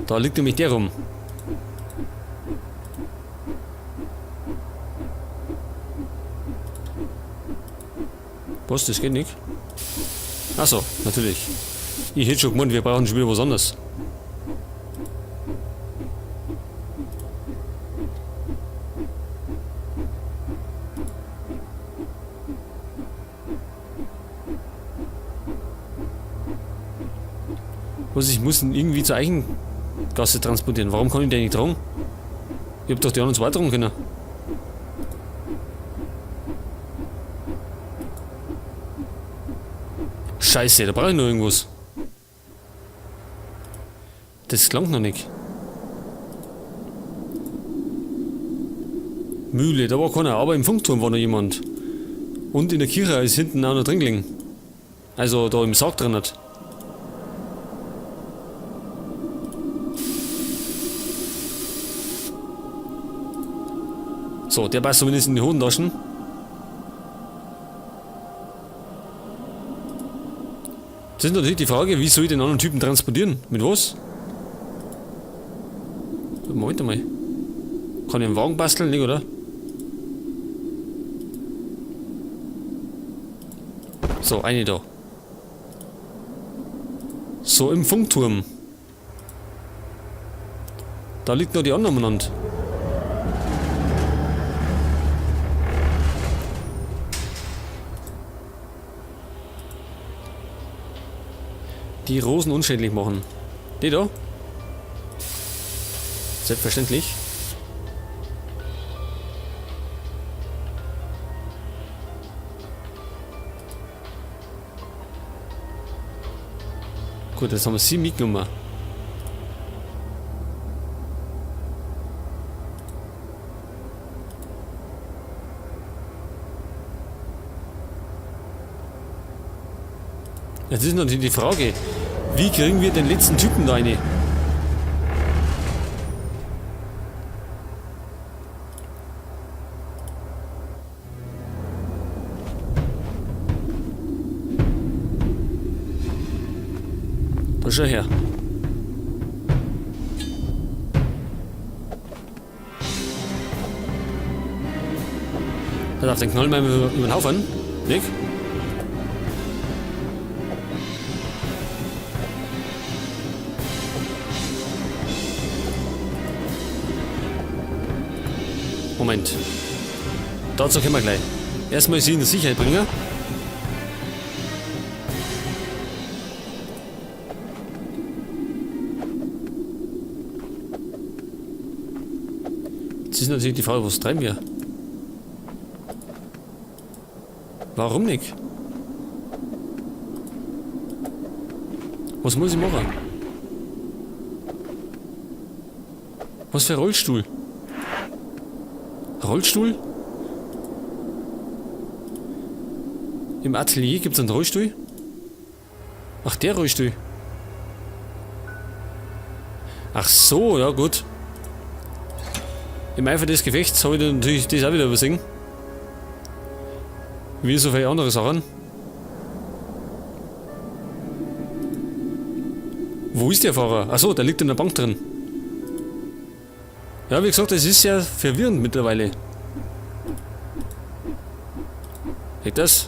Da liegt nämlich der rum. Was, das geht nicht? Achso, natürlich. Ich hätte schon gemeint, wir brauchen schon wieder was anderes. Was, ich muss ihn irgendwie zur Eichengasse transportieren. Warum kann ich den nicht tragen? Ich hab doch die anderen zwei tragen können. Scheiße, da brauche ich noch irgendwas. Das klang noch nicht. Mühle, da war keiner, aber im Funkturm war noch jemand. Und in der Kirche ist hinten auch noch drin gelegen. Also da im Sarg drin hat. So, der passt zumindest in die Hosentaschen. Das ist natürlich die Frage, wie soll ich den anderen Typen transportieren? Mit was? Moment einmal. Kann ich einen Wagen basteln? Nicht, oder? So, eine da. So, im Funkturm. Da liegt noch die andere umeinander. Die Rosen unschädlich machen. Die da? Selbstverständlich. Gut, jetzt haben wir sie mitgenommen. Jetzt ist natürlich die Frage, wie kriegen wir den letzten Typen da rein? Da schau her. Pass auf, den knallen wir über den Haufen. Nick? Moment. Dazu kommen wir gleich. Erstmal sie in die Sicherheit bringen. Jetzt ist natürlich die Frage, was treiben wir? Warum nicht? Was muss ich machen? Was für Rollstuhl? Rollstuhl? Im Atelier gibt's einen Rollstuhl? Ach, der Rollstuhl. Ach so, ja gut. Im Eifer des Gefechts habe ich dann natürlich das auch wieder übersehen. Wie so viele andere Sachen. Wo ist der Fahrer? Ach so, der liegt in der Bank drin. Ja, wie gesagt, es ist sehr verwirrend mittlerweile. Geht das?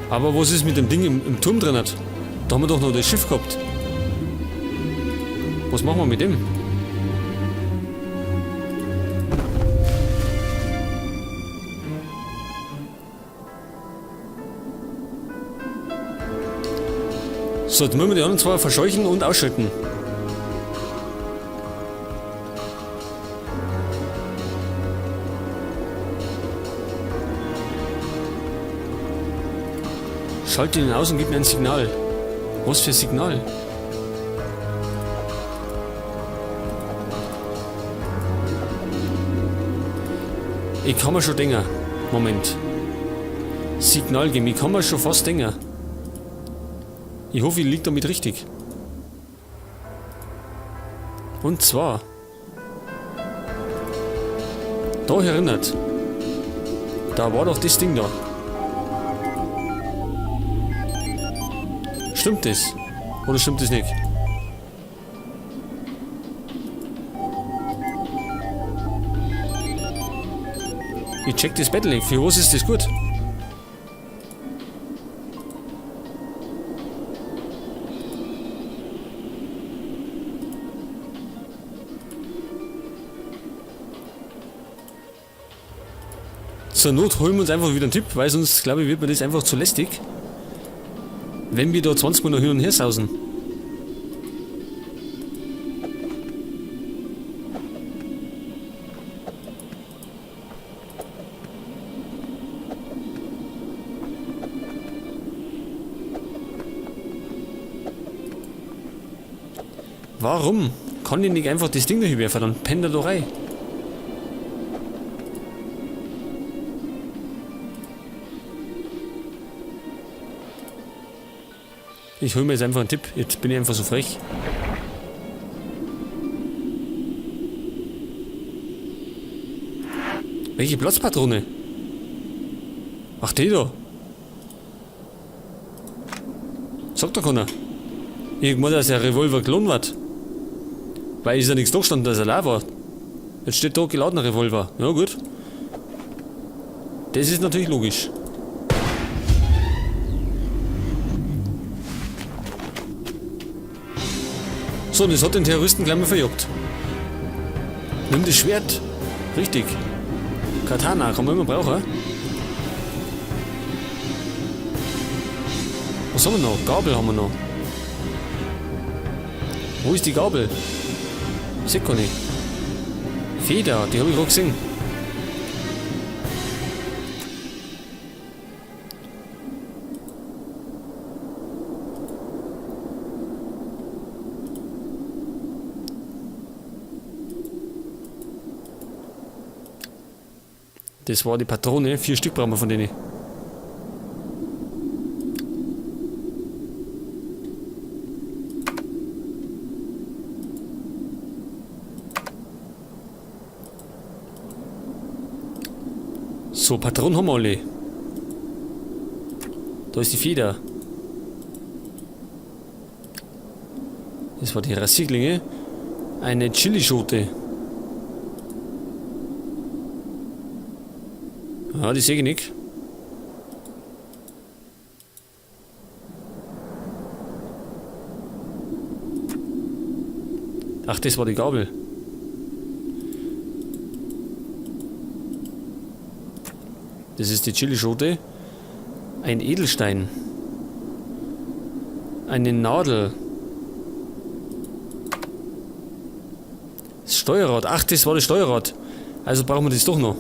Aber was ist mit dem Ding im Turm drin hat? Da haben wir doch noch das Schiff gehabt. Was machen wir mit dem? So, jetzt müssen wir die anderen zwei verscheuchen und ausschalten. Schalte ihn aus und gib mir ein Signal. Was für Signal? Ich kann mir schon denken. Moment. Signal geben. Ich kann mir schon fast denken. Ich hoffe, ich lieg damit richtig. Und zwar. Da erinnert. Da war doch das Ding da. Stimmt das? Oder stimmt das nicht? Ich check das Battle nicht. Für was ist das gut? Zur Not holen wir uns einfach wieder einen Tipp, weil sonst, glaube ich, wird mir das einfach zu lästig. Wenn wir da 20 Mal noch hin und her sausen. Warum kann ich nicht einfach das Ding da hinwerfen? Dann pennt er doch rein. Ich hol mir jetzt einfach einen Tipp. Jetzt bin ich einfach so frech. Welche Platzpatrone? Ach, die da. Sagt doch keiner. Ich meine, dass der Revolver gelohnt wird. Weil ist ja nichts da gestanden, dass er leer war. Jetzt steht da geladener Revolver. Ja gut. Das ist natürlich logisch. So, und das hat den Terroristen gleich mal verjagt. Nimm das Schwert. Richtig. Katana, kann man immer brauchen. Was haben wir noch? Gabel haben wir noch. Wo ist die Gabel? Seh gar nicht. Feder, die hab ich gerade gesehen. Das war die Patrone. 4 Stück brauchen wir von denen. So, Patronen haben wir alle. Da ist die Feder. Das war die Rasierklinge. Eine Chilischote. Ah, die sehe ich nicht. Ach, das war die Gabel. Das ist die Chilischote. Ein Edelstein. Eine Nadel. Das Steuerrad. Ach, das war das Steuerrad. Also brauchen wir das doch noch.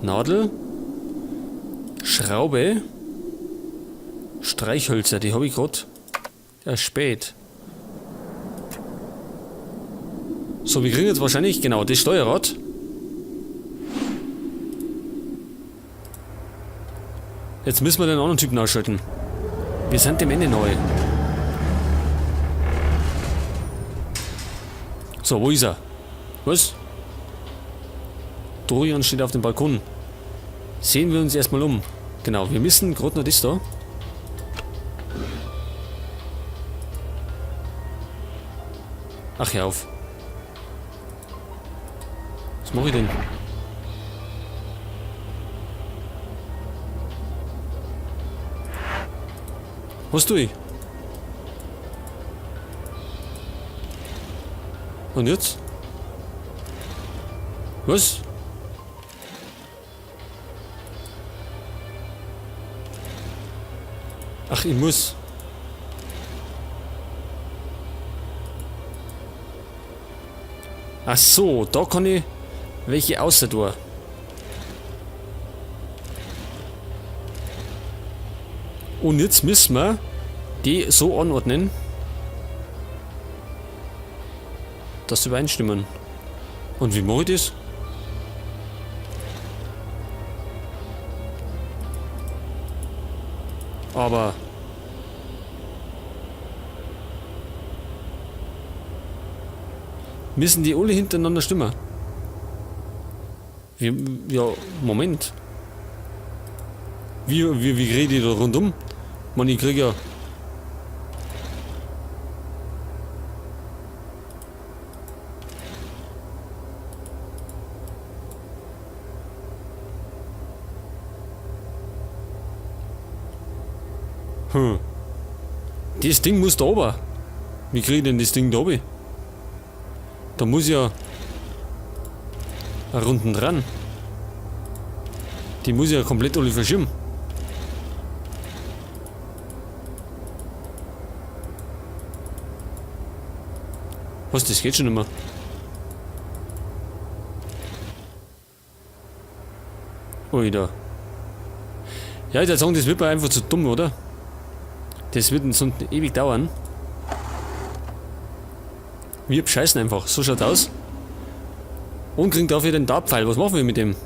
Nadel. Schraube. Streichhölzer, die hab ich grad erspäht. So, wir kriegen jetzt wahrscheinlich, genau, das Steuerrad. Jetzt müssen wir den anderen Typen ausschalten. Wir sind dem Ende neu. So, wo ist er? Was? Dorian steht auf dem Balkon. Sehen wir uns erstmal um. Genau, wir müssen grad noch das da. Ach, hör auf. Was mach ich denn? Was tue ich? Und jetzt? Was? Ach, ich muss. Ach so, da kann ich welche außer tun. Und jetzt müssen wir die so anordnen, dass sie übereinstimmen. Und wie mache ich das? Aber müssen die alle hintereinander stimmen? Wie, ja, Moment. Wie rede ich da rundum? Mann, ich krieg ja... Das Ding muss da oben. Wie krieg ich denn das Ding da oben? Da muss ich ja Runden dran. Die muss ich ja komplett alle verschieben. Was, das geht schon immer. Oida. Ja, ich würd sagen, das wird mir einfach zu dumm, oder? Das wird sonst ewig dauern. Wir bescheißen einfach. So schaut's aus. Und kriegen dafür den Dartpfeil. Was machen wir mit dem?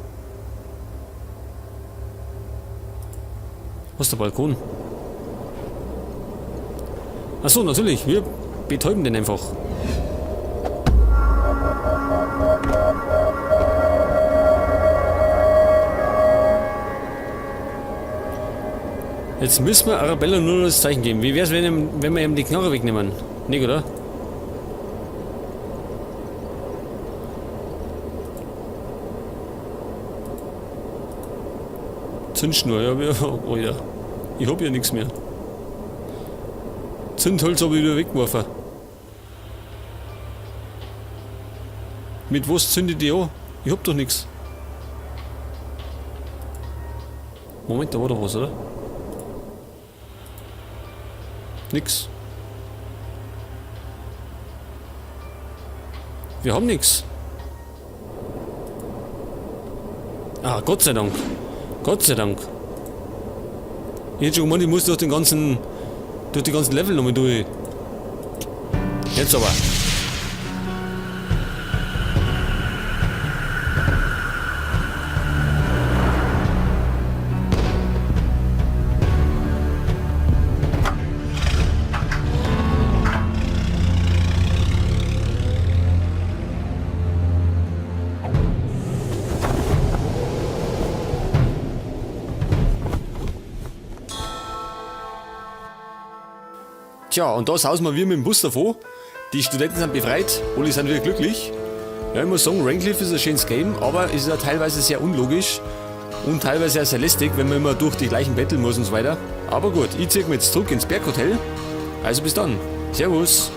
Was ist der Balkon? Achso, natürlich. Wir betäuben den einfach. Jetzt müssen wir Arabella nur das Zeichen geben. Wie wär's, wenn wir ihm die Knarre wegnehmen? Nicht, oder? Zündschnur, ja, wir, oh ja. Ich hab ja nichts mehr. Zündholz hab ich wieder weggeworfen. Mit was zündet die an? Ich hab doch nichts. Moment, da war doch was, oder? Nix. Wir haben nix. Ah, Gott sei Dank. Gott sei Dank. Ich hätte schon gemeint, ich muss durch die ganzen Level nochmal durch. Jetzt aber. Tja, und da sausen wir mit dem Bus davon. Die Studenten sind befreit, alle sind wieder glücklich. Ja, ich muss sagen, Raincliff ist ein schönes Game, aber ist ja teilweise sehr unlogisch und teilweise auch sehr lästig, wenn man immer durch die gleichen betteln muss und so weiter. Aber gut, ich zieh mich jetzt zurück ins Berghotel. Also bis dann. Servus.